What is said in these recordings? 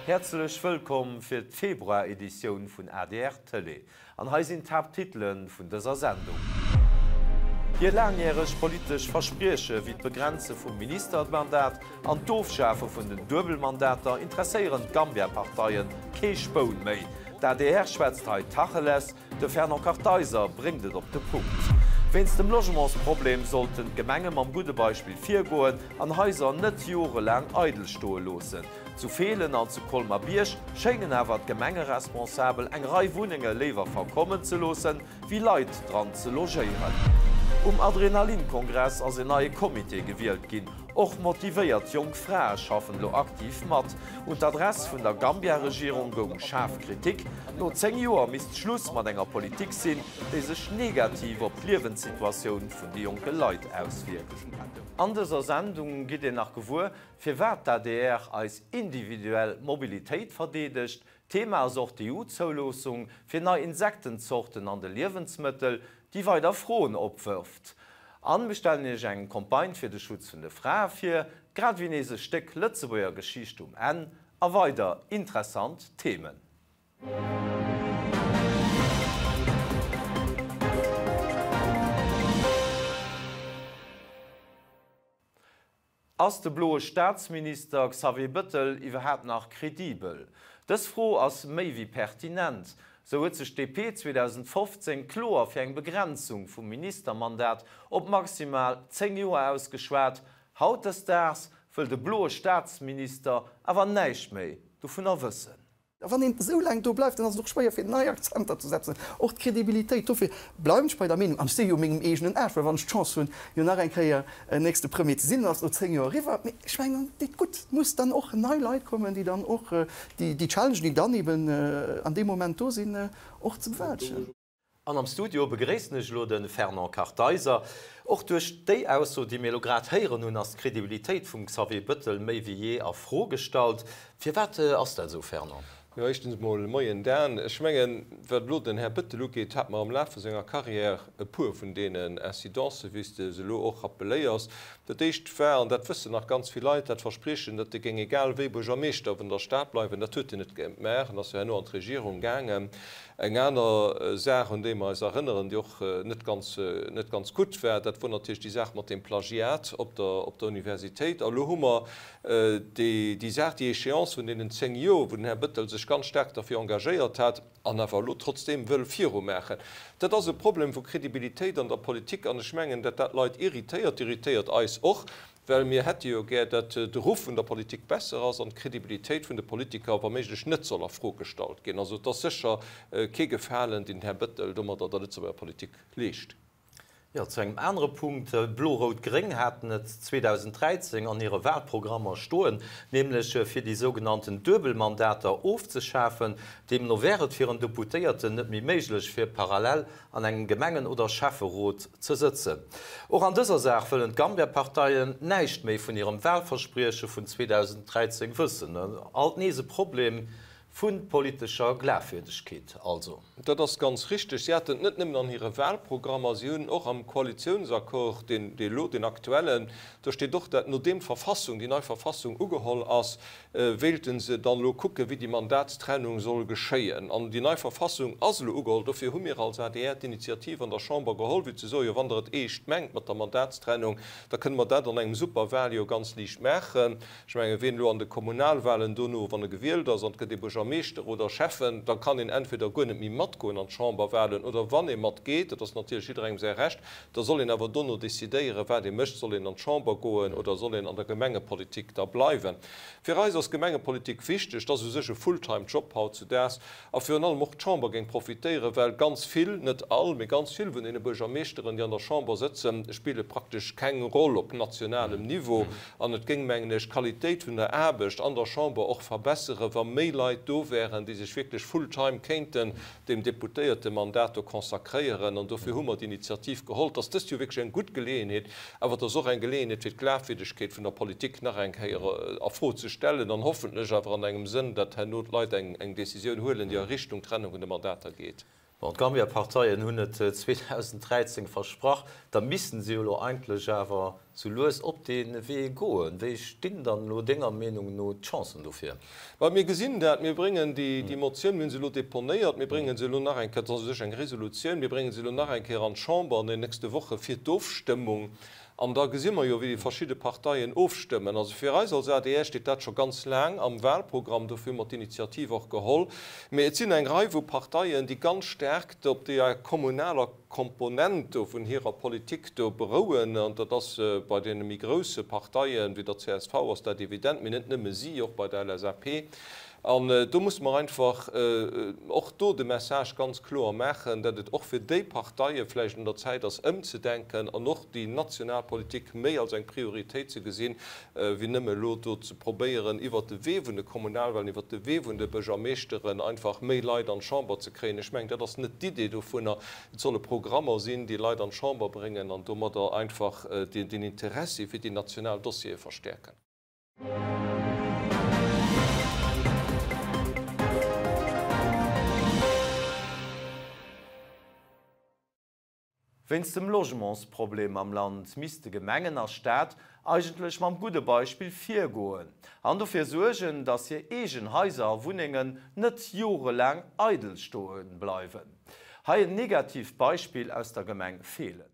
Häerzlech wëllkomm fir d'Februar-Editioun vun adr Tëlee. An hei sinn d'Haapttitele vun dëser Sendung. Hir laangjäreg politesch Versprieche wéi d'Begrenze vum Ministermandat an d'Ofschafe vun den Duebelmandater interesséieren d'Gambia-Parteien kee Spoun méi. D'adr schwätzt hei Tacheles, De Fernand Kartheiser bréngt et op de Punkt. Wéinst dem Logementsproblem sollten d'Gemenge mam gudde Beispill virgoen an Haiser net jorelaang eidel stoe loossen. Zu Feelen an zu Colmer-Bierg schéngen awer d'Gemengeresponsabel eng Rei Wunnenge léiwer verkommen ze loossen, wéi Leit dran ze logéieren. Um Adrenalin-Kongress ass en neie Comité gewielt ginn. Och motivéiert jonk Frae schaffen elo aktiv mat. Un d'Adress vun der Gambia-Regierung goung schaarf Kritik. No 10 Joer misst Schluss mat enger Politik sinn, déi sech negativ op d'Liewenssituatioun vun de jonke Leit auswierkt. An dëser Sendung gitt Dir nach gewuer, firwat d'ADR eis individuell Mobilitéit verdeedegt. Thema ass och d'EU-Zouloossung fir nei Insektenzorten an de Liewensmëttel, déi weider Froen opwërft. An mir stellen Iech eng Campagne fir de Schutz vun de Frae vir, grad ewéi nees e Stéck Lëtzebuerger Geschicht um Enn a weider interessant Themen. Ass de bloe Staatsminister Xavier Bëttel iwwerhaapt nach kredibel? Dës Fro ass méi wéi pertinent. Sou huet sech d'DP 2015 kloer fir eng Begrenzung vum Ministermandat op maximal 10 Joer ausgeschwat. Hautdesdaags wëll de bloe Staatsminister awer näischt méi dovunner wëssen. A wann een esou laang do bleift, dann ass et och schwéier fir nei Akzenter ze setzen, och d'Credibilitéit. Dofir bleiwen ech bei der Meenung, an ech si jo mengem eegenen Âge, well wann ech d'Chance hunn, jo nach eng Kéier nächste Premier ze sinn, dann ass et no 10 Joer eriwwer. Mee ech mengen, et deet gutt, et muss dann och nei Leit kommen, déi dann och déi Challengen, déi dann eben an deem Moment do sinn, och ze bewältegen. An am Studio begréissen ech elo de Fernand Kartheiser. Och duerch déi Ausso, déi mir elo grad héieren hunn, ass d'Credibilitéit vum Xavier Bëttel méi wéi jee a Fro gestallt. Firwat ass dat esou, Fernand? Jo, éischtens emol, Moien Dan. Ech mengen, wat elo den Här Bëttel ugeet, hat mer am Laf vu senger Carrière e puer vun deenen Incidencen, wéi s de se elo och rappeléiers. Dat éischt war, an dat wëssen nach ganz vill Leit, dat Verspriechen, datt e géing egal wéi Buergermeeschter vun der Stad bleiwen. Dat huet en net gemaach en ass jo herno an d'Regierung gaangen. Eng aner Saach, un déi mer eis erënneren, déi och net ganz, net ganz gutt war, dat wor natierlech déi Saach mat deem Plagiat op der, op der Universitéit. A lo hu mer déi, déi Saach, déi Échéance vun deenen 10 Joer, wou den Här Bëttel sech ganz staark derfir engagéiert hat an awer elo trotzdeem wëll virumaachen. Dat ass e Problem vu Kredibilitéit an der Politik an ech mengen, dat dat d'Leit irritéiert, irritéiert eis och. Well mir hätte jo gär, datt de Ruff vun der Politik besser ass an d'Credibilitéit vun de Politiker wa méiglech net soll a Fro gestallt ginn. Also et ass sécher kee Gefalen, deen den Här Bëttel domadder der Lëtzebuerger Politik leescht. Jo, zu engem anere Punkt, Blo-Rout-Gréng haten et 2013 an hire Wahlprogrammer stoen, nämlech fir déi sougenannten Duebelmandater ofzeschafen. Deemno wär et fir en Deputéierten net méi méiglech, fir parallel an engem Gemengen oder Schäfferot ze sëtzen. Och an dëser Saach wëllen d'Gambia-Parteien näischt méi vun hirem Wahlversprieche vun 2013 wëssen. Alt nees e Problem vu politescher Glafwierdegkeet also. Dat ass ganz richteg. Si haten et net nëmmen an hire Wahlprogrammer, si hunn och am Koalitiounsaccord, deen elo, deen aktuellen, do steet och dat, nodeem d'Verfassung, déi nei Verfassung ugeholl ass, wéilte se dann elo kucken, wéi déi Mandatstrennung soll geschéien. An déi nei Verfassung ass elo ugeholl. Dofir hu mir als adr d'Initiativ an der Chamber geholl, fir ze soen, jo, wann Der et eescht mengt mat der Mandatstrennung, da kënne mer dat an engem Superwahljoer ganz liicht maachen. Ech mengen, wien elo an de Kommunalwahlen dono, wann e gewielt ass an et gëtt ee Buergermeeschter oder Schäffen, da kann een entweder guer net méi matgoen an d'Chamberwahlen oder wann ee matgeet, dat ass natierlech jidderengem säi Recht, Da soll een awer dono decidéieren, wat ee mécht. Soll een an d'Chamber goen oder soll een an der Gemengepolitik da bleiwen? Fir eis ass Gemengepolitik wichteg. Dat ass u sech e Fulltime-Job hautzudaags. A virun allem och d'Chamber géing profitéieren, well ganz vill, net all, mee ganz vill vun deene Buergermeeschteren, déi an der Chamber sëtzen, spille praktesch keng Roll op nationalem Niveau. An et géing, mengen ech, d'Qualitéit vun der Aarbecht an der Chamber och verbesseren, wa méi Leit do wären, déi sech wierklech fulltime kéinten dem Deputéiertemandat do consacréieren. An dofir hu mer d'Initiativ geholl. Et ass dëst Joer wierklech eng gutt Geleeënheet, awer et ass och eng Geleeënheet, fir d'Glafwierdegkeet vun der Politik nach eng Kéier a Fro ze stellen an hoffentlech awer an engem Sënn, datt herno d'Leit eng Décisioun huelen, déi a Richtung Trennung vun de Mandater geet. Bon, d'Gambia-Parteien hunn et 2013 versprach, da missten se jo elo eigentlech awer sou lues op dee Wee goen. Wéi stinn dann elo denger Meenung no d'Chancen dofir? Well mir gesinn dat, mir bréngen déi Motioun, mir hu se elo deponéiert, mir brénge se elo nach eng Kéier, dat ass u sech eng Resolutioun, mir brénge se elo nach eng Kéier an d'Chamber an den nächste Woche fir d'Ofstëmmung. An da gesi mer jo, wéi déi verschidde Parteien ofstëmmen. Also fir eis als adr steet dat scho ganz laang am Wahlprogramm, dofir hu mer d'Initiativ och geholl. Mee et sinn eng Rei vu Parteien, déi ganz staark op deeër kommunaler Komponent do vun hirer Politik do berouen. An dat ass bei deene méi grousse Parteien, wéi der csv ass dat evident, mee net nëmme si, och bei der LSAP. An do musse mer einfach och do de Message ganz kloer maachen, datt et och fir déi Parteie vläicht un der Zäit ass ëmzedenken an och déi national Politik méi als eng Prioritéit ze gesinn, wéi nëmme elo do ze probéieren, iwwert de Wee vun de Kommunalwahlen, iwwert de Wee vun de Buergermeeschteren einfach méi Leit an d'Chamber ze kréien. Ech mengen, dat ass net d'Idee dovunner. Et solle Programmer sinn, déi Leit an d'Chamber bréngen an domadder einfach den Interessi fir déi national Dossiere verstäerken. Wéinst dem Logementsproblem am Land misste Gemengen a Staat eigentlech mam gudde Beispill virgoen an dofir suergen, datt hir eegen Haiser a Wunnengen net jorelaang eidel stoe bleiwen. Hei en negativt Beispill aus der Gemeng Feelen.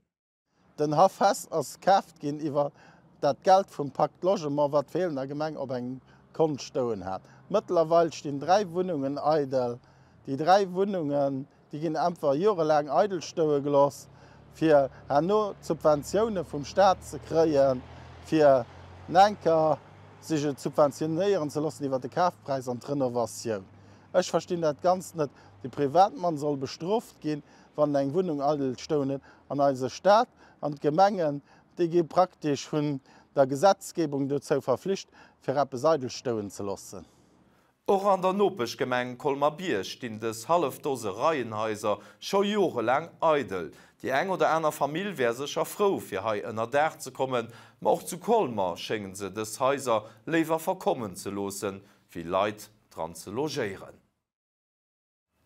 Den Haff Hess ass kaaft ginn iwwer dat Geld vum Pacte Logement, wat d'Feelener Gemeng op engem Kont stouen hat. Mëttlerweil stinn 3 Wunnungen eidel. Déi 3 Wunnungen, déi ginn entwer jorelaang eidel stoue geloss, fir herno d'Subventioune vum Staat ze kréien, fir enker sech et subventionéieren ze loossen iwwer de Kafpräis an d'Renovatioun. Ech verstinn dat Ganzt net. De Privatmann soll bestrooft ginn, wann en eng Wunnung eidel stouen huet. An eise Staat an d'Gemengen, déi gi praktesch vun der Gesetzgebung dozou verflicht, fir eppes eidel stouen ze loossen. Och an der Nopeschgemeng Colmer-Bierg stinn dës hallef Dose Reienhaiser scho jorelaang eidel. Déi eng oder aner Famill wär sécher frou, fir hei ënner Daach ze kommen, ma och zu Colmer schéngen se dës Haiser léiwer verkommen ze loossen, wéi Leit dran ze logéieren.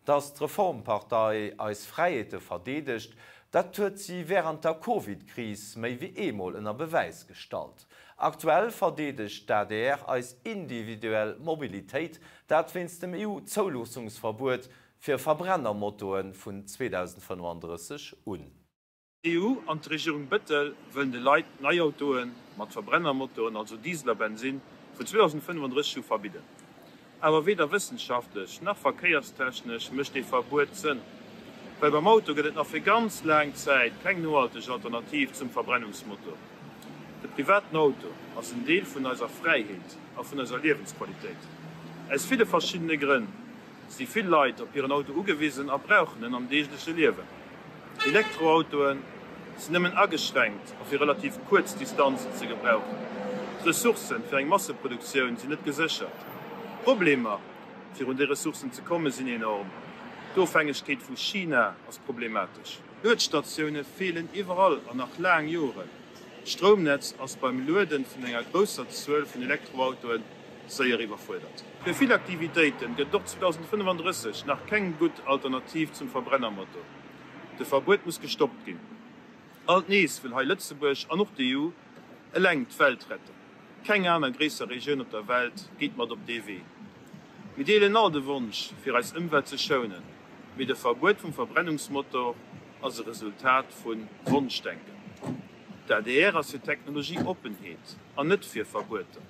Datt d'Reformpartei eis Fräiheete verdeedegt, dat huet si wärend der Covid-Kris méi wéi eemol ënner Bewäis gestallt. Aktuell verdeedegt d'ADR eis individuell Mobilitéit, dat wéinst dem EU-Zouloossungsverbuet fir Verbrennermotoe vun 2035 un. D'EU an d'Regierung Bettel wëllen de Leit nei Autoe mat Verbrennermotoren, also Diesel a Bensinn, vun 2035 u verbidden. Awer weder wëssenschaftlech nach verkéierstechnesch mécht dee Verbuet Sënn. Well beim Auto gëtt et nach fir ganz laang Zäit keng nohalteg Alternativ zum Verbrennungsmotor. De privaten Auto ass en Deel vun eiser Fräiheet a vun eiser Liewensqualitéit. Aus ville verschiddene Grënn si vill Leit op hiren Auto ugewisen a brauchen en am deegleche Liewen. Elektroautoe sinn nëmmen ageschränkt a fir relativ kuerz Distanzen ze gebrauchen. D'Ressourcen fir eng Masseproduktioun sinn net geséchert. D'Problemer fir un déi Ressourcen ze komme sinn enorm. D'Ofhängegkeet vu China ass problematesch. Luedstatioune feelen iwwerall an nach laang Joren. D'Stroumnetz ass beim Lueden vun enger grousser Zuel vun Elektroautoen séier iwwerfuerdert. Fir vill Aktivitéiten gëtt et och 2035 nach keng gutt Alternativ zum Verbrennermotor. De Verbuet muss gestoppt ginn. Alt nees wëll hei Lëtzebuerg an och d'EU eleng d'Welt retten. Keng aner gréisser Regioun op der Welt geet mat op dee Wee. Mir deelen all de Wonsch fir eis Ëmwelt ze schounen, mee de Verbuet vum Verbrennungsmotor ass e Resultat vu Wonschdenken. D'adr ass fir Technologieoppenheet an net fir Verbueter.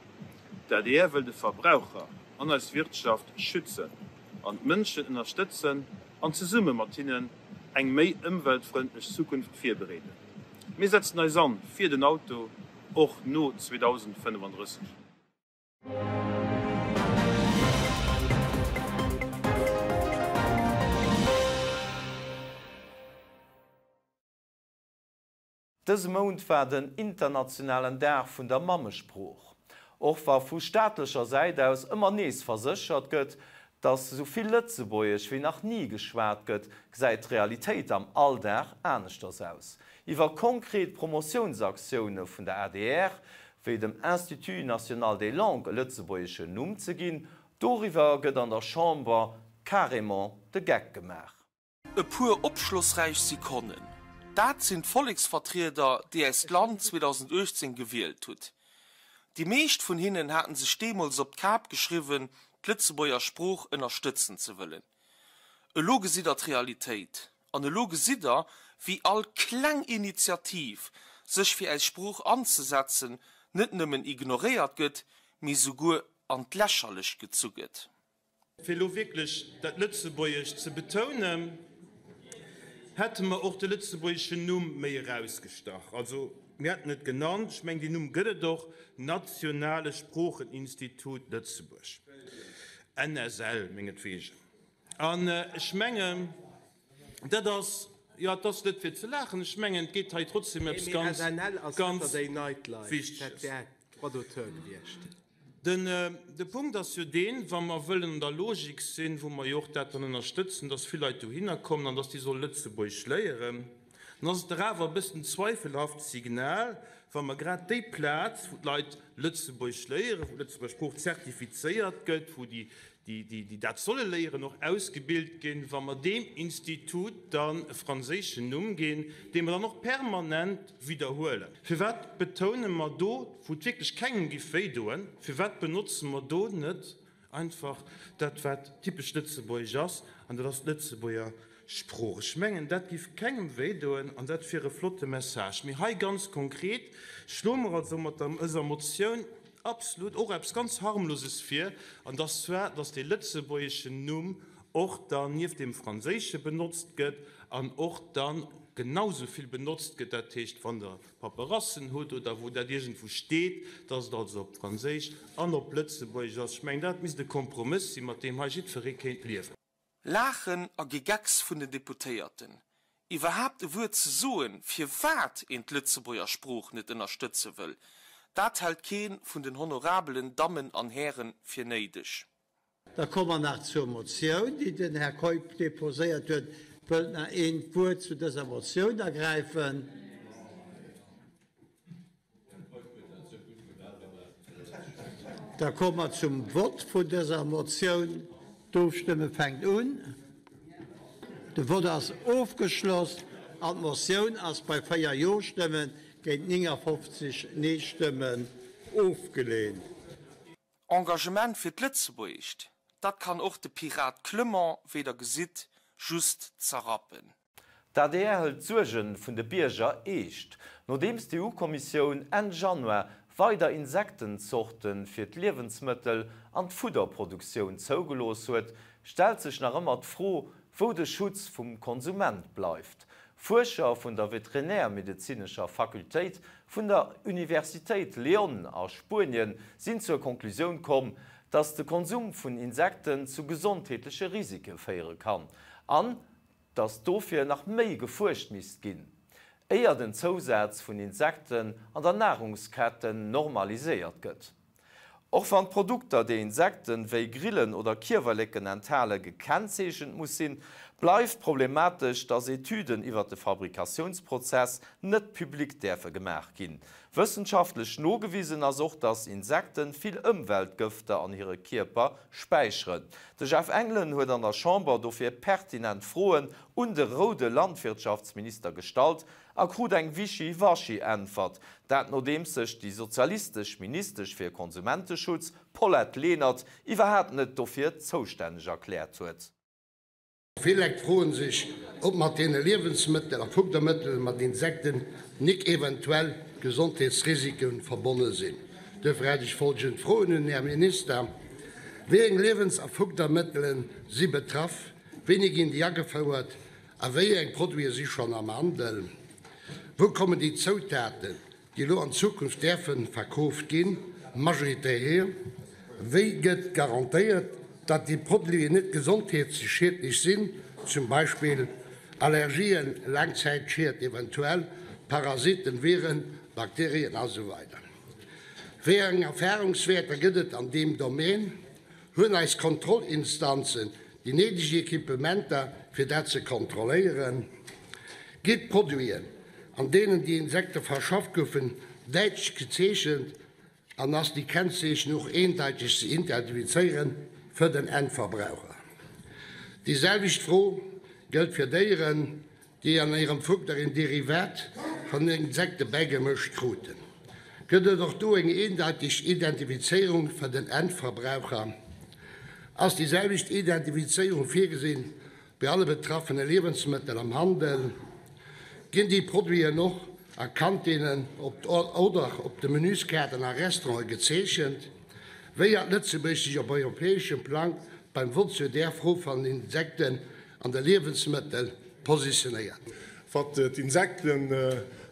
D'adr wëll de Verbraucher an eis Wirtschaft schützen an d'Mënschen ënnerstëtzen an zesumme mat hinnen eng méi ëmweltfrëndlech Zukunft virbereeden. Mir setzen eis an fir den Auto och no 2035. Dëse Mount war den internationalen Dag vun der Mammesprooch. Och wa vu staatlecher Säit aus ëmmer nees verséchert gëtt, datt esou vill Lëtzebuergesch wéi nach ni geschwat gëtt, gesäit d'Realitéit am Alldag aneschters aus. Iwwer konkret Promotiounsaktioune vun der adr, wéi dem Institut national des langues e lëtzebuergeschen Numm ze ginn, doriwwer gëtt an der Chamber carrément de Geck gemaach. E puer opschlossräich Sekonnen, dat sinn d'Volleksvertrieder, déi äist Land 2018 gewielt hutt. Déi meescht vun hinnen haten sech deemools op d'Kap geschriwwen, d'Lëtzebuerger Sprooch ënnerstëtzen ze wëllen. Elo gesitt der d'Realitéit. An elo gesitt der, wéi all kleng Initiativ, sech fir äis Sprooch anzesetzen, net nëmmen ignoréiert gëtt, mee souguer an d'Lächerlecht gezu gëtt. Fir elo wierklech dat Lëtzebuergescht ze betounen, hätte mer och de lëtzebuergeschen Numm méi erausgestach. Also mir hätten et genannt, ech mengen deen Numm gëtt et och, Nationale Sproocheninstitut Lëtzebuerg, NSL mengetwegen. An ech mengen, dat ass, jo, et ass net fir ze laachen, ech mengen, et geet hei trotzdem eppes ganz, ganz Wichteges. De Punkt ass jo deen, wa mer wëllen an der Logik sinn, wou mer jo och dat dann ënnerstëtzen, dass vill Leit dohinner kommen an dass déi solle Lëtzebuergesch léieren, dann ass et dach awer e bëssen zweifelhaft Signal, wa mer grad déi Plaz, wou d'Leit Lëtzebuergesch léieren, wou d'Lëtzebuerger Sprooch zertifizéiert gëtt, wou déi déi dat solle léieren, och ausgebilt ginn, wa mer deem Institut dann e franséischen Numm ginn, dee mer dann och permanent widderhuelen. Firwat betoune mer do, wou et wierklech kengem giff wéidoen, firwat benotze mer do net einfach dat, wat typesch lëtzebuergesch ass, an dat ass d'Lëtzebuerger Sprooch? Ech mengen, dat giff kengem wéidoen an dat wier e flotte Message. Mee hei ganz konkret schloe mer also mat dëser Motioun Absolut, och eppes ganz harmloses vir, an dass zwar, dass dee lëtzebuergeschen Numm och dann nieft deem franséische benotzt gëtt an och dann genau sou vill benotzt gëtt, dat heescht, wann Der Paperassen hutt oder wou dat iergendwou steet, dass et also op Franséisch an op Lëtzebuergesch ass. Ech mengen, dat misst e Kompromëss sinn, mat deem hei jiddweree kéint liewen. Laachen a Gegecks vun den Deputéierten. Iwwerhaapt e Wuert ze soen, firwat een d'Lëtzebuerger Sprooch net ënnerstëtze wëll, dat hält kee vun den honorabelen Dammen an Häre fir néideg. Da komme mer nach zur Motioun, déi den Här Keup deposéiert huet. Wëllt nach een d'Wuert zu dëser Motioun ergräifen? Da komme mer zum Vott vun dëser Motioun. D'Ofstëmme fänkt un. De Vott ass ofgeschloss an d'Motioun ass bei 4 Jo-Stëmme géint 59 Nee-Stëmmen ofgeleent. Engagement fir d'Lëtzebuergescht, dat kann och de Pirat Clement, wéi der gesitt, just zerrappen. D'adr hëlt d'Suerge vun de Bierger eescht. Nodeems d'EU-Kommissioun Enn Januar weider Insektenzorte fir d'Liewensmëttel an d'Fudderproduktioun zougelooss huet, stellt sech nach ëmmer d'Fro, wou de Schutz vum Konsument bleift. Fuerscher vun der veterinärmedezinescher Fakultéit vun der Universitéit León a Spuenien sinn zur Konklusioun komm, datt de Konsum vun Insekten zu gesondheetleche Risike féiere kann an dass dofir nach méi gefuerscht misst ginn, éier den Zousaz vun Insekten an der Nahrungsketten normaliséiert gëtt. Och wann d'Produkter, déi Insekten wéi Grillen oder Kiewerleken enthale gekennzeechent muss sinn, bleift problematesch, dass Etüden iwwert de Fabrikatiounsprozess net public däerfe gemaach ginn. Wëssenschaftlech nogewisen ass och, dass Insekten vill Ëmweltgëfter an hire Kierper späicheren. De Jeff Engelen huet an der Chamber dofir pertinent Froen un de roude Landwirtschaftsminister gestallt a krut eng Wischi-Waschi-Äntwert. Dat nodeems sech déi sozialistesch Ministesch fir Konsumenteschutz, Paulette Lenert, iwwerhaapt net dofir zoustänneg erkläert huet. Vill Lekt froen sech, ob mat deene Liewensmëttel a Fuddermëttel mat Insekten nik eventuell Gesondheetsrisike verbonne sinn. Duerfir hätt ech folgend Froen un den Här Minister, Wéi eng Liewens a Fuddermëttele si betraff? Wéini ginn déi agefouert a wéi eng Produite si schonn am Handel? Wou kommen déi Zoutaten, déi elo an Zukunft däerfe verkooft ginn, majoritaire hier? Wéi gëtt garantéiert, datt déi Produiten net gesondheetsschiedlech sinn, zum Beispill Allergien, Laangzäitschied, eventuell Parasiten, Viren, Bakterien a sou weider? Wéi eng Erfahrungswäerter gëtt et an deem Domaine? Hunn eis Kontrollinstanzen déi néideg Equipementer, fir dat ze kontrolléieren? Gi d'Produiten, an deenen déi Insekte verschafft goufen, däitlech gezeechent an ass déi Kennzeechnung och eendeiteg ze identifizéiere fir den Endverbraucher? Déi selwecht Fro. gëllt fir Déieren, déi an hirem Fudder een Derivat vun Insekte bäigemëscht kruten? Gëtt et och do eng eendeiteg Identifizéierung fir den Endverbraucher? Ass déi selwecht Identifizéierung virgesinn bei alle betraffene Liewensmëttel am Handel? Ginn déi Produiten och a Kantinnen oder op de Menüskaarten a Restaurante gezeechent? Wéi hat Lëtzebuerg sech op europäeschem Plang beim Vott zu där Fro van den Insekten an de Liewensmëttel positionéiert? Wat d'Insekten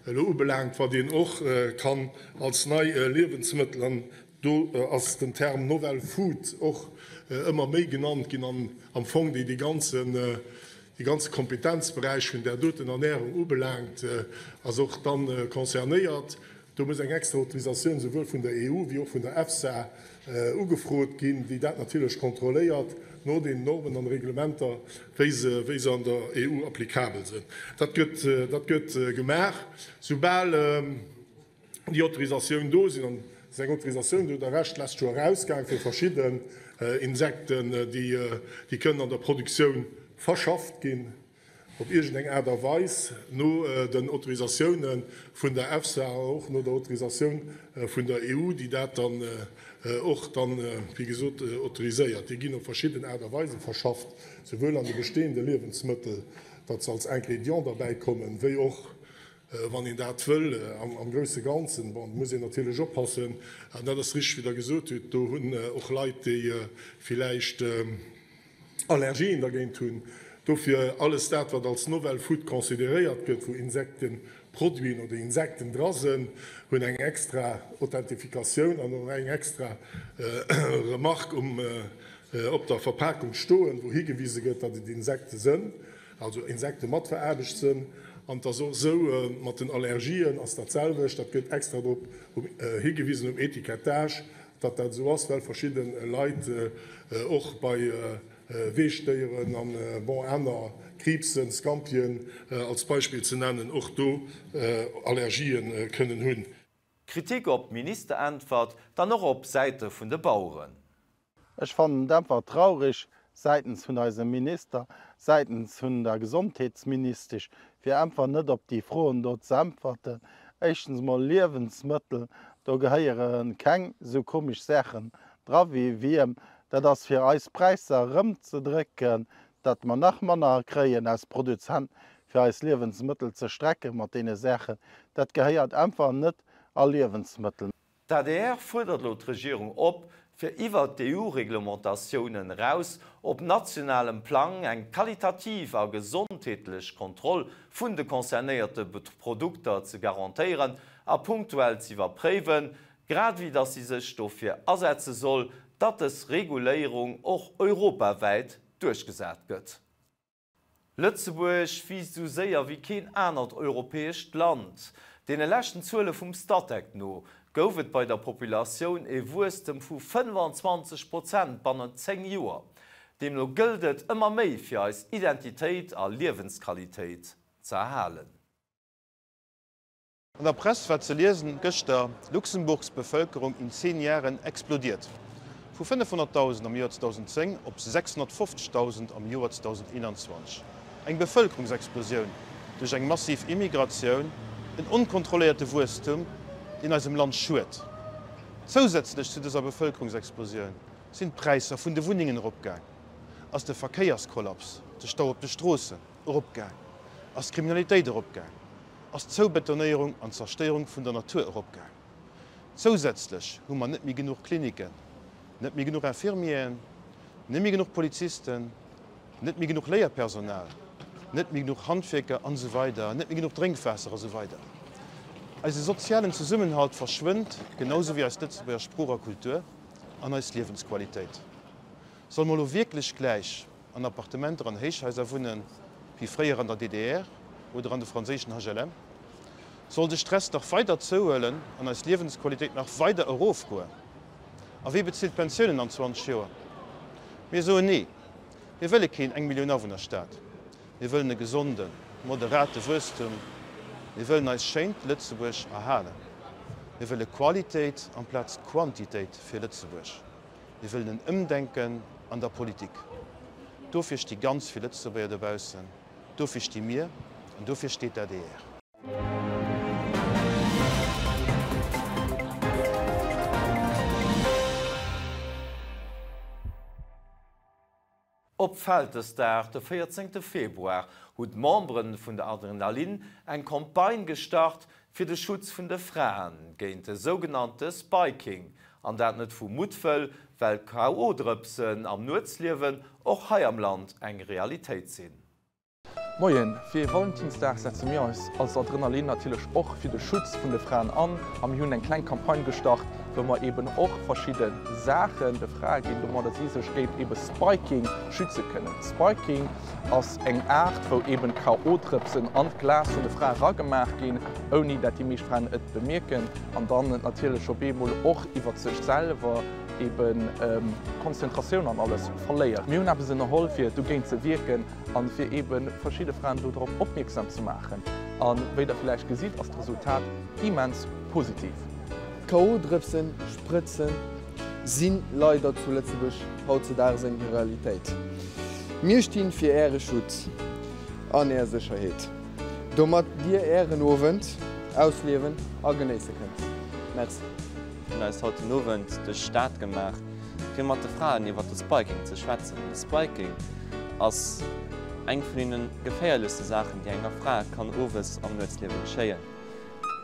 elo ubelaangt, wat een och kann als nei Liewensmëttel, an do ass den Term novel food och ëmmer méi genannt ginn, an am Fong déi dee ganzen, dee ganze Kompetenzberäich vun där doten Ernährung ubelaangt, ass och dann concernéiert. Do muss eng extra Autorisatioun souwuel vun der EU wéi och vun der EFSA ugefrot ginn, déi dat natierlech kontrolléiert no den Normen an Reglementer, wéi se wéi se an der EU applikabel sinn. Dat gëtt dat gëtt gemaach, soubal déi Autorisatioun do sinn. An et ass eng Autorisatioun, do hutt Der Recht, d'lescht Joer erausgaang fir verschidden Insekten, déi déi kënnen an der Produktioun verschafft ginn. op iergend eng Aart a Weis no den Autorisatioune vun der EFSA an och no der Autorisatioun vun der EU, déi dat dann och dann, wéi gesot, autoriséiert. Déi ginn op verschidden Aart a Weise verschafft, souwuel an de bestehende Liewensmëttel, datt se als Ingrédient derbäi kommen, wéi och, wann een dat wëll, am grousse Ganzen. Bon, do muss een natierlech oppassen, an dat ass richteg, wéi Der gesot hutt, do hunn och Leit, déi villäicht, Allergien dergéint hunn. Dofir alles dat, wat als novel food consideréiert gëtt, wou Insektenproduiten oder Insekten dra sënn, hunn eng extra Authentifikatioun an och eng extra Remarque um op der Verpakung stoen, wou higewise gëtt, datt et Insekte sënn, also Insekte mat veraarbecht sënn. An et ass och esou mat den Allergien ass dat selwecht, dat gëtt extra drop higewisen um Etikettage, Datt dat esou ass, well verschidde Leit och bei Weechdéieren an, bon, aner Kriibsen, Scampien als Beispill ze nennen, och do Allergien kënnen hunn. Kritik op Ministeräntwert dann och op Säite vun de Baueren. Ech fannen et einfach traurig säitens vun eisem Minister, säitens vun der Gesondheetsministesch, fir einfach net op déi Froen do ze äntwerten. Éischtens emol Liewensmëttel, do gehéiere keng esou komesch Saachen dra wéi Wierm. Dat ass fir eis Präisser erëmzedrécken, datt mer nach manner kréien aus Produzent, fir eis Liewensmëttel ze strecken mat deene Saachen. Dat gehéiert einfach net a Liewensmëttel. D'adr fuerdert elo d'Regierung op, fir iwwert d'EU-Reglementatiounen eraus op nationalem Plang eng qualitativ a gesondheetlech Kontroll vun de concernéierte Produkter ze garantéieren a punktuell z'iwwerpréiwen, grad ewéi datt si sech dofir asetze soll, datt dës Reguléierung och europawäit duerchgesat gëtt. Lëtzebuerg wiisst esou séier wéi keen anert europäescht Land. Deene leschten Zuele vum Statec no gouf et bei der Populatioun e Wuesstem vu 25 Prozent bannent 10 Joer. Deemno gëllt et ëmmer méi fir eis Identitéit a Liewensqualitéit ze erhalen. An der Press war ze liesen gëschter, Luxemburgs Bevölkerung in zehn Jahren explodiert. Vu 500.000 am Joer 2010 op 650.000 am Joer 2021. Eng Bevëlkerungsexplosioun duerch eng massiv Immigratioun, en onkontrolléierte Wuesstum, deen eisem Land schued. Zousätzlech zu dëser Bevëlkerungsexplosioun sinn d'Präisser vun de Wunnengen eropgaang, ass de Verkéierskollaps, de Stau op de Stroossen, eropgaang, ass d'Kriminalitéit eropgaang. ass d'Zoubetonéierung an d'Zerstéierung vun der Natur eropgaang. Zousätzlech hu mer net méi genuch Kliniken, net méi genuch Infirmieren, net méi genuch Polizisten, net méi genuch Léierpersonal, net méi genuch Handwierker an esou weider, net méi genuch Drénkwaasser a sou weider. Eise sozialen Zesummenhalt verschwënnt, genau sou wéi eis Lëtzebuerger Sprooch a Kultur an eis Liewensqualitéit. Solle mer elo wierklech gläich an Appartementer an Héichhaiser wunnen, wéi fréier an der DDR oder an de franséischen HLM? Soll de Stress nach weider zouhuelen an eis Liewensqualitéit nach weider erofgoen? A wee bezilt d'Pensiounen an 20 Joer? Mir soen Nee! Mir wëlle keen Eng-Millioun-Awunner-Staat. Mir wëllen e gesonden, moderate Wuesstum. Mir wëllen eist schéint Lëtzebuerg erhalen. Mir wëlle Qualitéit amplaz Quantitéit fir Lëtzebuerg. Mir wëllen en Ëmdenken an der Politik. Dofir sti ganz vill Lëtzebuerger dobaussen. Dofir sti mir an dofir steet d'ADR. Op Vältesdag, de 14 Februar, hunn d'Memberen vun der Adrenalin eng Campagne gestart fir de Schutz vun de Fraen géint de sougenannte Spiking, an dat net vu Muttwëll, well K.O.-Drëpsen am Nuetsliewen och hei am Land eng Realitéit sinn. Moien, fir Valentinsdag setze mir eis als Adrenalin natierlech och fir de Schutz vun de Fraen an a mir hunn eng kleng Campagne gestart, wou mer eben och verschidde Saachen de Frae ginn, domadder si sech géint ebe Spiking schütze kënnen. Spiking ass eng Aart, wou eben K.O.-Drëpsen an d'Glas vun de Frae ragemaach ginn, ouni dat déi meescht Fraen et bemierken an dann natierlech op eemol och iwwert sech selwer eben d'Konzentratioun an alles verléiert. Mir hunn eppes ënnerholl, fir dogéint ze wierken. An fir eben verschidde Fraen do drop opmierksam ze maachen. An wéi der villäicht gesitt ass d'Resultat immens positiv. K.O.-Drëpsen, Sprëtzen, si leider zu Lëtzebuerg hautzedaags eng Realitéit. Mir stinn fir Äre Schutz an Är Sécherheet, domat Dir Ären Owend ausliewen a genéisse kënnt. Merci. Hunn eis haut den Owend duerch d'Stad gemaach, fir mat de Fraen iwwert de Spiking ze schwätzen. De Spiking ass eng vun deene geféierlechste Saachen, déi enger Fra kann owes am Nuetsliewe geschéien.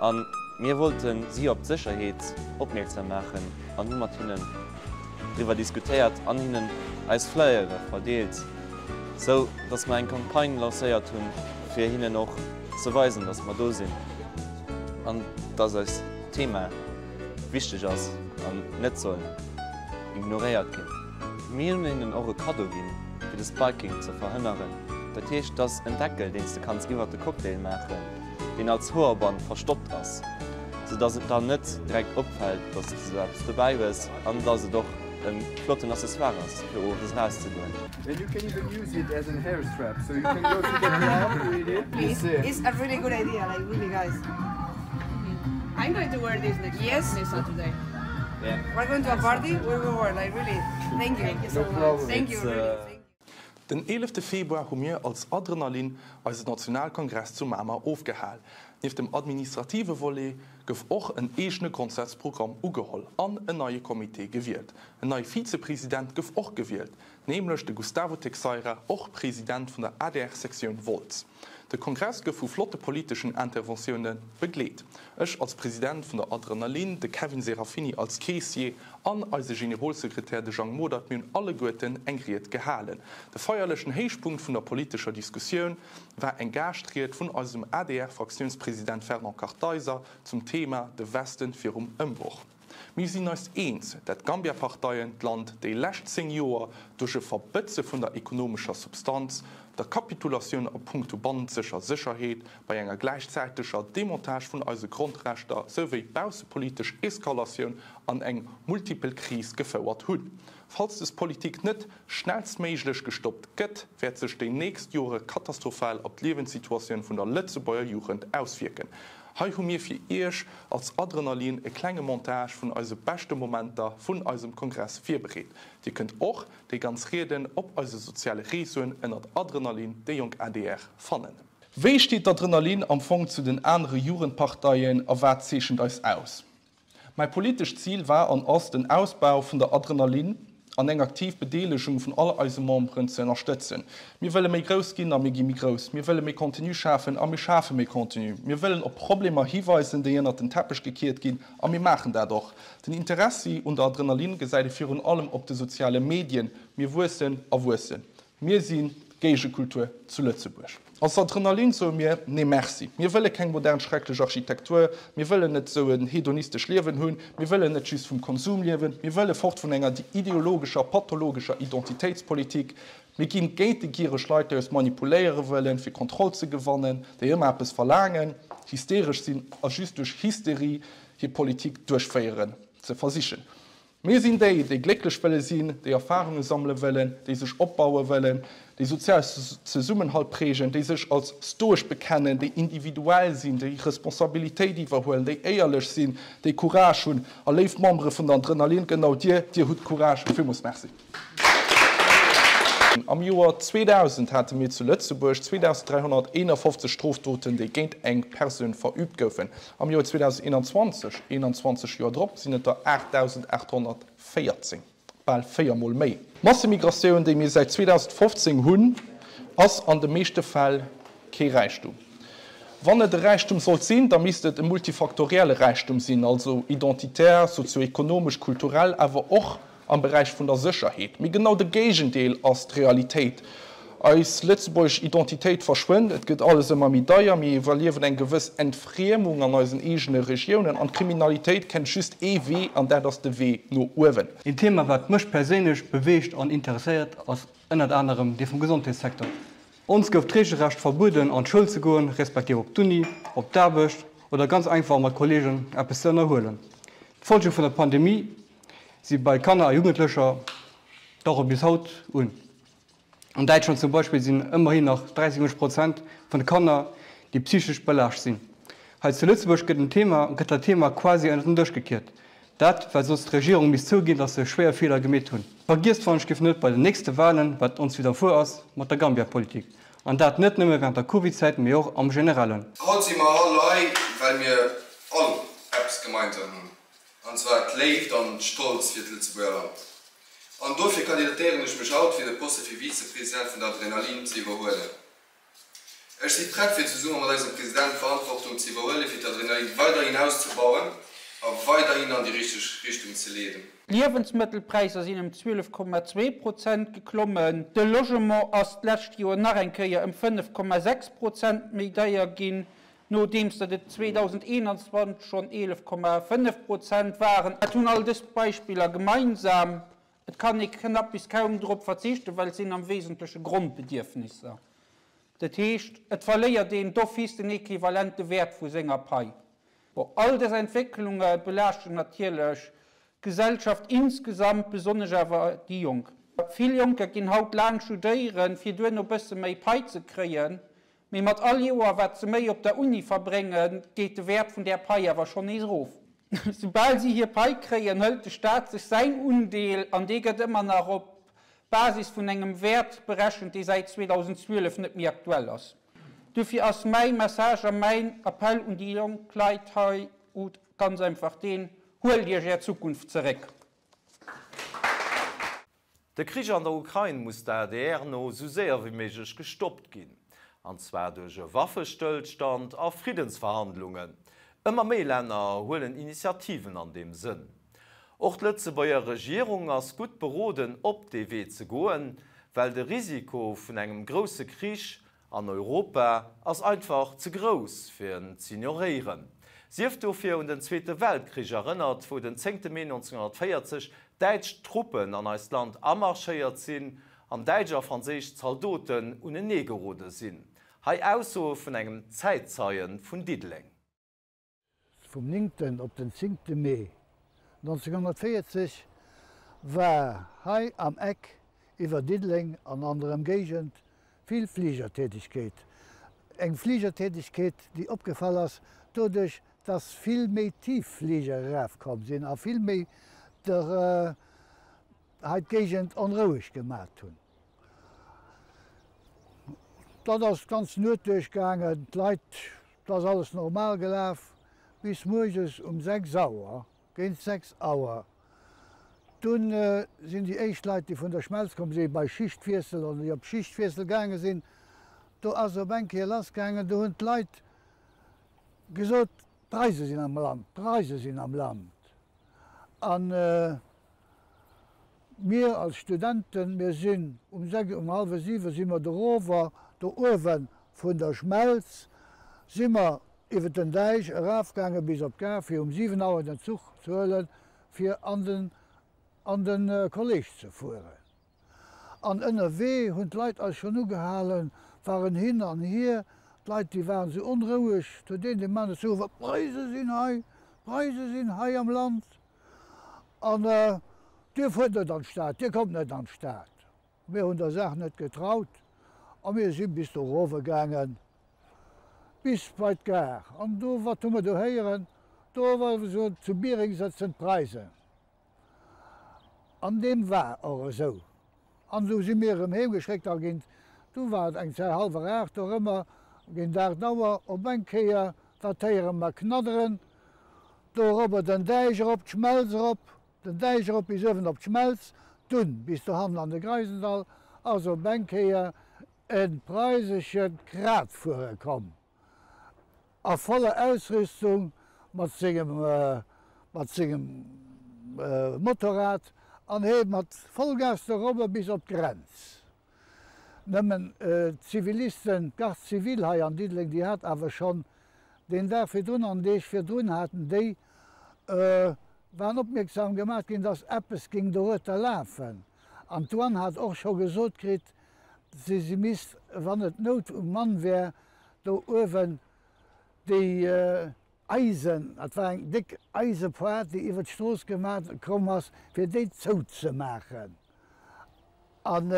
A mir wollte si op d'Sécherheet opmierksam maachen an hu mat hinnen driwwer diskutéiert an hinnen eis Flyere verdeelt, sou dass mer eng Campagne lancéiert hunn, fir hinnen och ze weisen, dass mer do sinn an dass eis Thema wichteg ass an net soll ignoréiert ginn. Mir hunn hinnen och e Kaddo ginn, fir de Spiking ze verhënneren. Dat heescht, et ass en Deckel, deen s de kanns iwwert de Cocktail maachen, deen als Hoerband verstoppt ass, sou dass et dann net direkt opfält, dass de sou eppes dobäi hues an dass et och e flotten Accessoire ass, fir owes erauszegoen. And you can even use it as an hair strap, so you can go to the club with it. Please, it's a really good idea, like really guys. I'm going to wear this next yes. next Saturday. Yeah. We're going to a party, we will wear like really. Thank you. Thank you so no much. Problem. Thank you. Really. Thank you. Den 11 Februar hu mir als Adrenalin eise Nationalkongress zu Mamer ofgehal. Nieft dem administrative Volet gouf och en eegene Grondsazprogramm ugeholl an en neie Comité gewielt. En neie Vizepresident gouf och gewielt, nämlech de Gustavo Texeira, och President vun der ADR-Sektioun Wolz. De Kongress gouf vu flotte politeschen Interventioune begleet. Ech als President vun der Adrenalin, de Kevin Serafini als Keessier an eise Generolsekretär, de Jang Modert, mir hunn alleguerten eng Ried gehalen. De feierlechen Héichpunkt vun der politescher Diskussioun war eng Gaaschtried vun eisem ADR-Fraktiounspresident Fernand Kartheiser zum Thema De Westen virum Ëmbroch. Mir sinn eis eens, dat d'Gambia-Parteien d'Land déi lescht 10 Joer duerch e Verbëtze vun der ekonomescher Substanz, der Kapitulatioun a punkto bannenzeger Sécherheet, bei enger gläichzäiteger Demontage vun eise Grondrechter souwéi baussepolitesch Eskalatioun an eng multipel Kris gefouert hunn. Falls des Politik net schnellstméiglech gestoppt gëtt, wäert sech déi nächst Jore katastrophal op d'Liewenssituatioun vun der Lëtzebuerger Jugend auswierken. Hei hu mir fir Iech als Adrenalin e klenge Montage vun eise beschte Momenter vun eisem Kongress virbereet. Dir kënnt och déi ganz Rieden op eise soziale Réseauen ënnert Adrenalin, déi jonk adr fannen. Wéi steet d'Adrenalin am Fong zu den anere Jugendparteien a wat zeechent eis aus? Mäi politescht Zil war an ass, den Ausbau vun der Adrenalin an eng aktiv Bedeelegung vun all eise Memberen ze ënnerstëtzen. Mir wëlle méi grouss ginn a mir gi méi grouss. Mir wëlle méi Contenu schafen a mir schafe méi Contenu. Mir wëllen op Problemer hiweisen, déi ënnert den Teppech gekiert ginn a mir maachen dat och. Den Interessi un der Adrenalin gesäit ee virun allem op de soziale Medien. Mir wuessen a wuessen. Mir si Géigekultur zu Lëtzebuerg. Als Adrenalin soe mir, Nee merci. Mir wëlle keng modern schrecklech Architektur, mir wëllen net esou en hedonistesch Liewen hunn, mir wëllen net just vum Konsum liewen, mir wëlle fort vun enger ideologescher, pathologescher Identitéitspolitik. Mir ginn géint déi giereg Leit, déi eis manipuléiere wëllen, fir Kontroll ze gewannen, déi ëmmer eppes verlaangen, hysteresch sinn a just duerch Hysterie hir Politik duerchféieren ze versichen. Mir sinn déi, déi glécklech wëlle sinn, déi Erfarunge sammele wëllen, déi sech opbaue wëllen, déi sozial Zesummenhalt prägen, déi sech als stoesch bekennen, déi individuell sinn, déi Responsabilitéit iwwerhuelen, déi éierlech sinn, déi Courage hunn. A léif Membere vun der Adrenalin, genau dir, dir hutt Courage. Villmools Merci. Am Joer 2000 hate mir zu Lëtzebuerg 2.351 Strofdoten, déi géint eng Persoun verüübt goufen. Am Joer 2021, 21 Joer drop, sinn et der 8.814, bal 4 Mol méi. D'Massemigratioun, déi mir säit 2015 hunn, ass an de meeschte Fäll kee Räichtum. Wann et e Räichtum sollt sinn, da misst et e multifaktorielle Räichtum sinn, also identitär, sozioekonomesch, kulturell, awer och am Beräich vun der Sécherheet. Mee genau de Géigendeel ass d'Realitéit. Eis lëtzebuergesch Identitéit verschwënnt, et gëtt alles ëmmer méi deier, mir iwwerliewen eng gewëss Entfriemung an eisen eegene Regiounen an d'Kriminalitéit kennt just ee Wee an dat ass de Wee no uewen. Een Thema wat mech perséinlech beweegt an interesséiert ass ënnert anerem dee vum Gesondheetssecteur. Ons gouf d'regelrecht verbueden an d'Schoul ze goen, respektiv op d'Uni, op d'Aarbecht oder ganz einfach mat Kollegen eppes ze ënnerhuelen. D'Folge vun der Pandemie si bei Kanner a Jugendlecher dauere bis haut un. An Däitschland zum Beispill sinn ëmmerhin nach 73 Prozent vun de Kanner, déi psychesch belaascht sinn. Hei zu Lëtzebuerg gëtt den Thema gëtt dat Thema quasi ënnert den Dësch gekiert. Dat, well soss d'Regierung misst zouginn, datt se schwéier Feeler gemeet hunn. Vergiesst wann ech géif net bei den nächste Walen, wat ons widderfuer ass mat der Gambia-Politik. An dat net nëmme während der Covid-Zäit, mee och am Generellen. Haut si mer all hei, well mir all eppes gemeinsam hunn, an zwar d'Léift an d'Stolz fir d'Lëtzebuerger Land. An dofir kandidatéieren ech mech haut fir de Poste fir Vizepresident vun der Adrenalin ze iwwerhuelen. Ech si prett fir zesumme mat eisem President d'Verantwortung ze iwwerhuelen fir d'Adrenalin weiderhin auszebauen a weiderhin an déi richteg Richtung ze leeden. D'Liewensmëttelpräisser sinn ëm 12,2 Prozent geklommen. De Logement ass d'lescht Joer nach eng Kéier ëm 5,6 Prozent méi deier ginn, nodeems datt et 2021 schonn 11,5 Prozent waren. Wat hunn all dës Beispiller gemeinsam? Et kann ee knapp bis kaum drop verzichten, well et sinn am Wesentleche Grondbedierfnisser. Dat heescht, et verléiert een d'office den equivalente Wäert vu senger Pai. Bon, all dës Entwécklunge belaaschten natierlech d'Gesellschaft insgesamt, besonnesch awer déi Jonk. Vill Jonker ginn haut laang studéieren, fir duerno bësse méi Pai ze kréien, Mee mat all Joer, wat se méi op der Uni verbréngen, geet de Wäert vun där Pai awer schonn nees erof. Soubal si hir Pai kréien, hëlt de Staat sech säin Undeel an dee gëtt ëmmer nach op Basis vun engem Wäert berechent, dee säit 2012 net méi aktuell ass. Dofir ass mäi Message a mäin Appell un déi jonk Leit hei ganz einfach deen, Huelt Iech Är Zukunft zeréck! De Krich an der Ukrain muss der adr no esou séier wéi méiglech gestoppt ginn. An zwar duerch e Waffestëllstand a Friddensverhandlungen. Ëmmer méi Länner huelen Initiativen an deem Sënn. Och d'Lëtzebuerger Regierung ass gutt beroden op dee Wee ze goen, well de Risiko vun engem grousse Krich An Europa ass einfach ze grouss, fir en z'ignoréieren. Sief dofir un den Zweete Weltkrich erënnert, wou den zéngte Mee 1940 däitsch Truppen an eist Land amarschéiert sinn an däitsch a franséisch Zaldoten uneneegerode sinn. Hei Aussoe vun engem Zäitzeien vun Diddeleng. Vum néngten op den zéngte Mee 1940 war hei am Eck iwwer Diddeleng an an der Ëmgéigend vill Fligertätegkeet. Eng Fligertätegkeet, déi opgefall ass doduerch, dass vill méi Tieffliger erafkomm sinn a vill méi der hei d'Géigend onroueg gemat hunn. Dat ass d'ganz Nuet duerchgaangen. D'Leit, et ass alles normal gelaf bis muerges um 6 Auer, géint 6 Auer. Dunn sinn déi éischt Leit, déi vun der Schmelz komm sinn, bei Schichtwiessel oder déi op Schichtwiessel gaange sinn, do ass op eng Kéier lassgaangen, do hunn d'Leit gesot, d'Preise sinn am Land, d'Preise sinn am Land. An Mir als Studenten, mir sinn um 6, um hallwer 7 si mer dorower, do uewe vun der Schmelz si mer iwwer den Däich erafgaange bis op d'Gare fir um 7 Auer den Zuch ze huelen, fir an den an de Kolleg ze fueren. An ënnerwee hunn d'Leit eis schonn ugehalen, waren hin an hier, d'Leit déi waren esou onroueg, huet een deem anere zougefouert, D'Preise sinn hei, d'Preise sinn hei am Land. An Dir fuert net an d'Stad, Dir kommt net an d'Stad. Mir hunn der Saach net getraut a mir si bis do erowe gaangen, bis bei d'Gare. An do, wat hu mer do héieren? Do war gesot, zu Biereng sëtzen d'Preisen. An deem war och esou. An esou si mir erëm heem geschéckt a géint, du war et eng Zäit hallwer 8 dorëmmer, géint 8 Auer op eng Kéier wat héiere mer knadderen, dorobber den Däich erop, d'Schmelz erop, den Däich erop bis uewen op d'Schmelz, dunn bis dohannen an de Greisendall ass op eng Kéier e preisesche Kradfuerer komm. A voller Ausrüstung mat sengem mat sengem Motorrad an hee mat Vollgas dorobber bis op d'Grenz. Nëmmen d'Zivilisten, d'Garde civile hei an Diddeleng, déi hat awer schonn deen Dag virdrun an Deeg virdrun haten déi waren opmierksam gemaach ginn, dass eppes géing dorueter lafen. An d'Douane hat och scho gesot kritt, si si misst, wann et Nout um Mann wär, do uewen déi Eisen, dat war eng déck Eisepoart, déi iwwer d'Strooss gemaach komm ass, fir déi zouzemaachen. An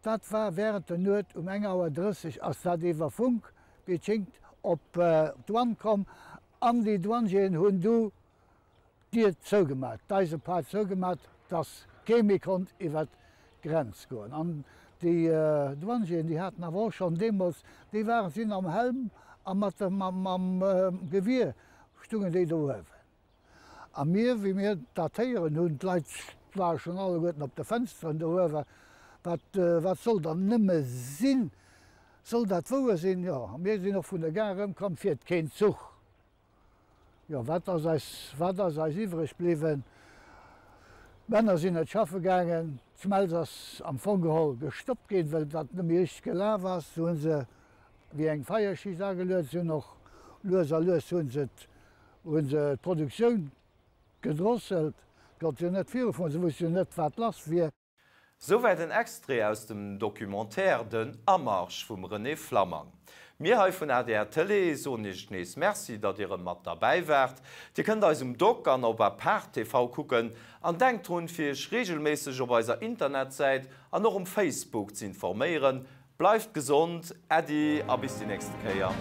dat war während der Nuet um eng Auer 30 ass dat iwwer Funk, wéi et schéngt, op d'Douane komm. An déi Douanieren hunn du d'Dier zougemat, d'Eisepaart zougemat, dass kee méi konnt iwwert d'Grenz goen. An déi Douanieren, déi haten awer och schonn deemools, déi waren, sinn am Helm a mat dem, mam Gewier stungen déi do uewen. A mir, wéi mir dat héieren hunn, d'Leit ware schonn alleguerten op de Fënsteren do uewen, wat, wat soll dann nëmme sinn, soll dat wouer sinn? Jo, a mir sinn och vun der Gare erëmkomm, fiert keen Zuch. Jo, wat ass eis, wat ass eis iwwreg bliwwen? D'Männer sinn net schaffe gaangen, d'Schmelz ass am Fong geholl gestoppt ginn, well dat net méi richteg gelaf ass. Du hu se wéi eng Feierschicht ageluet, se hunn och lues a lues hu se hu se d'Produktioun gedrosselt, konnt jo net virufueren, se wusste jo net wat lass wier. Souwäit en Extrait aus dem Documentaire Den Amarsch vum René Flammang. Mir hei vun adr Tëlee soen iech nees Merci, datt dir erëm mat derbäi waart. Dir kënnt eis um Doc an op Apart TV kucken an denkt drun, fir iech reegelméisseg op eiser Internetsäit an och um Facebook z'informéieren. Bleift gesond, Äddi a bis déi nächste Kéier.